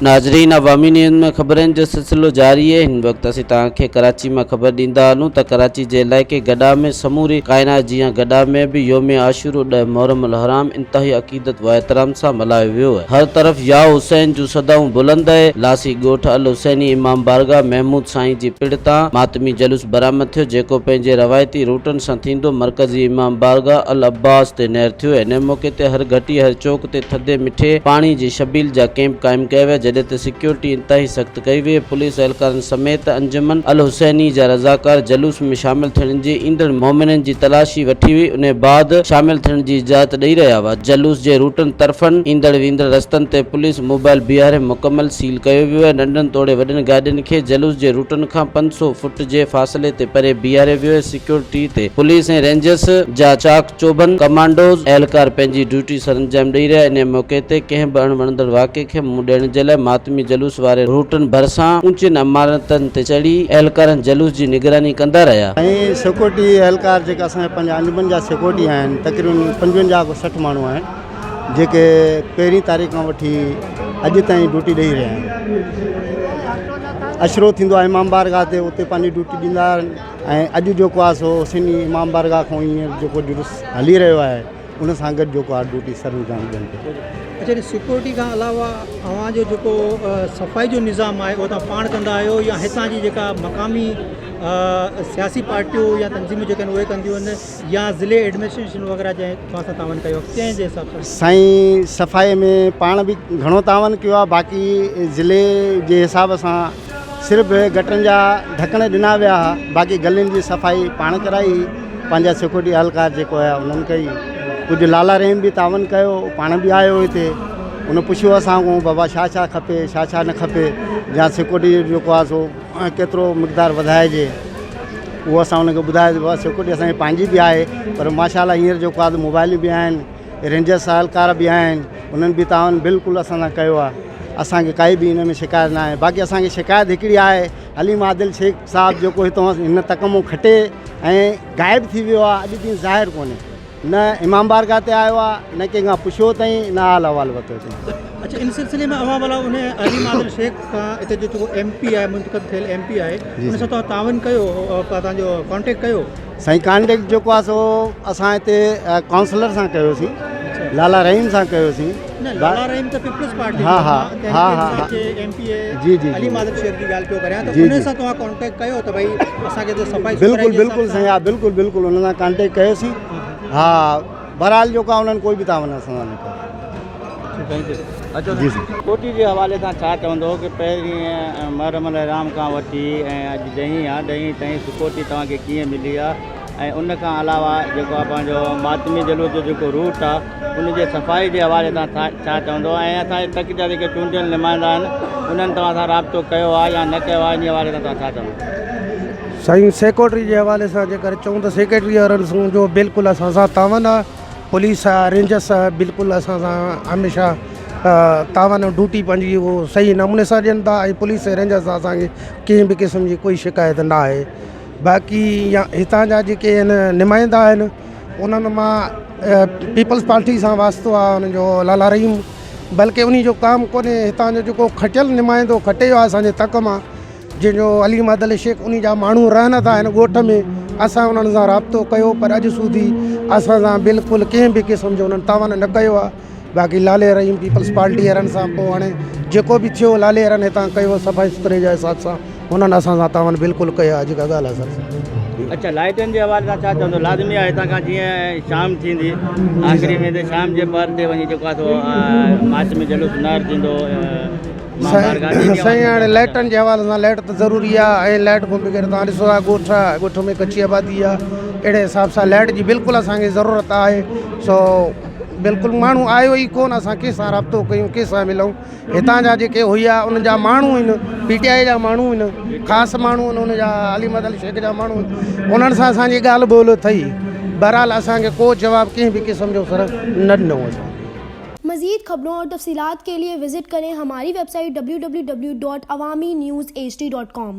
ناظرين عوامي نيوز ۾ خبرن جو سلسلو جاري اهي هن وقت اسين توهان کي ڪراچي مان خبر ڏيندا هلون ته ڪراچي جي علائقي گڏا ۾ سموري ڪائنات جيان گڏا ۾ به يوم عاشورو ڏهه محرم الحرام انتهائي عقيدت و احترام سان ملهايو ويو اهي هر طرف يا حسين جون صدائون بلند اهي لاسي ڳوٺ الحسيني امام بارگاهه محمود سائين جي پڙ تان ماتمي جلوس برآمد ٿيو جيڪو پنهنجي روايتي روٽن سان ٿيندو مرڪزي امام بارگاهه العباس تي نهر ٿيو ان موقعي تي هر گهٽي هر چوڪ تي ٿڌي مٺي پاڻي جي شبيل جا ڪئمپ قائم ڪيا ويا جڏهن ته سيڪيورٽي انتهائي سخت ڪئي وئي پوليس اهلڪارن سميت انجمن الحسيني جا رضاڪار جلوس ۾ شامل ٿيڻ جي ايندڙ مومنن جي تلاشي وٺي وئي انهي بعد شامل ٿيڻ جي اجازت ڏئي رهيا هئا جلوس جي روٽن طرفن ايندڙ ويندڙ رستن تي پوليس موبائل بيهاري مڪمل سيل ڪيو ويو آهي ننڍن توڙي وڏين گاڏين کي جلوس جي روٽن کان 500 فٽ جي فاصلي تي پري بيهاريو ويو آهي سيڪيورٽي تي پوليس ۽ رينجرز جا چاق چوبند ڪمانڊوز اهلڪار پنهنجي ڊيوٽي سرانجام ڏئي رهيا انهيء موقعي تي ڪنهن به اڻ وڻندڙ واقعي کي منهن ڏيڻ جي لاء ماتمي جلوس واري روٽن ڀرسان اوچين عمارتن تي چڙهي اهلڪارن جلوس جي نگراني ڪندا رهيا. ۽ سيڪيورٽي اهلڪار جيڪا اسان جا پنهنجا انجمن جا سيڪيورٽي آهن تقريبن 55 کان 60 ماڻهو آهن جيڪي پهرين تاريخ کان وٺي اڄ تائين ڊيوٽي ڏئي رهيا آهن عشرو ٿيندو آهي امام بارگاهه تي اتي پنهنجي ڊيوٽي ڏيندا آهن ۽ اڄ جيڪو آهي سو حسيني امام بارگاهه کان هينئر جيڪو جلوس هلي رهيو آهي ان سان گڏ جيڪو آهي ڊيوٽي سر انجام ڏين پيا. اڇا هي سيڪيورٽي کان علاوه اوهان جو جيڪو صفائي جو نظام آهي اهو توهان پاڻ ڪندا آهيو يا هتان جي جيڪا مقامي سياسي پارٽيون يا تنظيمون جيڪي آهن اهي ڪنديون آهن يا ضلعي ايڊمنسٽريشن وغيره جنهن توهان سان تعاون ڪيو ڪنهن جي حساب سان؟ سائين صفائي ۾ پاڻ به گهڻو تعاون ڪيو آهي باقي ضلعي جي حساب سان صرف گٽرن جا ڍڪڻ ڏنا ويا ها باقي گلين جي صفائي پاڻ ڪرائي هئي پنهنجا سيڪيورٽي اهلڪار جيڪو هيا انهن ڪئي ڪجهه لالا رحيم به تعاون ڪيو پاڻ به آيو هتي ان پڇيو اسان کان بابا ڇا ڇا کپي ڇا ڇا نه کپي يا سيڪيورٽي جو جيڪو آهي سو ڪيترو مقدار وڌائجي اهو اسان ان کي ٻڌايو بابا سيڪيورٽي اسانجي پنهنجي به آهي پر ماشاء الله هينئر جيڪو آهي موبائلون به آهن رينجرس اهلڪار به آهن انهن به تعاون بلڪل اسان سان ڪيو آهي اسان کي ڪائي به ان ۾ شڪايت نه آهي باقي اسان کي شڪايت هڪڙي آهي حليم عادل شيخ صاحب جيڪو هتان هن تڪ مون کٽي ۽ غائب ٿي ويو آهي اڄ تائين ظاهر ڪونهي نه امام بارگاهه تي آيو آهي نه ڪنهن کان پڇيو اٿائين نه حال احوال ورتو اٿائين. اڇا ان سلسلي ۾ اوهان ڀلا ان حليم عادل شيخ کان اتي جو جيڪو ايم پي آهي منتخب ٿيل ايم پي آهي ان سان توهان تعاون ڪيو توهان جو ڪانٽيڪٽ ڪيو؟ سائين ڪانٽيڪٽ جيڪو آهي سو اسان هتي ڪائونسلر سان ڪيوسين لالا رحيم سان ڪيوسين نه لالا رحيم ته پيپلز پارٽي ها ها ها ها ايم پي اي جي جي علي مادر شيخ جي ڳالهه پيو ڪريان ته ان سان توهان ڪانٽيڪٽ ڪيو ته ڀئي اسان کي ته صفائي بلڪل بلڪل سائين ها بلڪل بلڪل ان سان ڪانٽيڪٽ ڪيوسين ها بهرحال جيڪو آهي انهن ڪوئي به تعاون اسان سان نه ڪيو. جي سائين. ڪوٽي جي حوالي سان ڇا چوندو ڪي پهرين محرم الحرام کان وٺي ۽ اڄ ڏهين آ ڏهين تائين سڪيورٽي توهان کي ڪيئن ملي آ ۽ ان کان علاوه جيڪو آ پنهنجو ماتمي جلوس جو جيڪو روٽ آ ان جي صفائي جي حوالي سان ڇا چوندو ۽ اسان جي تڪ جا جيڪي چونڊيل نمائندا آهن انهن توهان سان رابطو ڪيو آ يا نه ڪيو آ انهي حوالي سان توهان ڇا چوندو. سائين سيڪريٽري جي حوالي سان جيڪر چئون ته سيڪريٽري وارن سان جو بلڪل اسان سان تعاون آ پوليس آ رينجرس آ بلڪل اسان سان هميشه تعاون ڊيوٽي پنهنجي اهو صحيح نموني سان ڏين ٿا ۽ پوليس ۽ رينجرس سان اسان کي ڪنهن به قسم جي ڪوئي شڪايت نه آهي باقي يا هتان جا جيڪي آهن نمائندا آهن انهن مان پيپلز پارٽي سان واسطو آ انهن جو لالا رحيم بلڪه انهي جو ڪام ڪونهي هتان جو جيڪو کٽيل نمائندو کٽي ويو آ اسان جي تڪ مان جنهن جو علي محمد علي شيخ انهي جا ماڻهو رهن ٿا هن ڳوٺ ۾ اسان انهن سان رابطو ڪيو پر اڄ سوڌي اسان سان بلڪل ڪنهن به قسم جو انهن تعاون نه ڪيو آهي باقي لالي رحيم پيپلز پارٽي وارن سان پوء هاڻي جيڪو به ٿيو لالي وارن هتان ڪيو صفائي سٿري جي حساب سان انهن اسان سان تعاون بلڪل ڪيو آهي جيڪا ڳالهه آهي سر. اڇا لائٽن جي حوالي سان ڇا چوندو لازمي آهي هتان کان جيئن شام ٿيندي آخري ۾ ته شام جي پهر تي وڃي جيڪو آهي سو ماتمي جلوس نهر ٿيندو سائين هاڻي لائٽن جي حوالي سان لائٽ ته ضروري آ ۽ لائٽ کان بغير توهان ڏسو ٿا ڳوٺ آ ڳوٺ ۾ ڪچي آبادي آ اهڙي حساب سان لائٽ جي بلڪل اسان کي ضرورت آهي سو بلڪل ماڻهو آيو ئي ڪون اسان ڪنهن سان رابطو ڪيون ڪنهن سان ملون هتان جا جيڪي هيا ان جا ماڻهو آهن پي ٽي آء جا ماڻهو آهن خاص ماڻهو آهن ان جا علي مدد علي شيخ جا ماڻهو آهن انهن سان اسان جي ڳالهه ٻولهه ٿي بهرحال اسان کي ڪو جواب ڪنهن به قسم جو سر نه ڏنو اسان کي. مزيد خبرون اور تفصيلات کے لئے وزٹ کریں ہماری ویب سائٹ www.awamiNewsHD.com.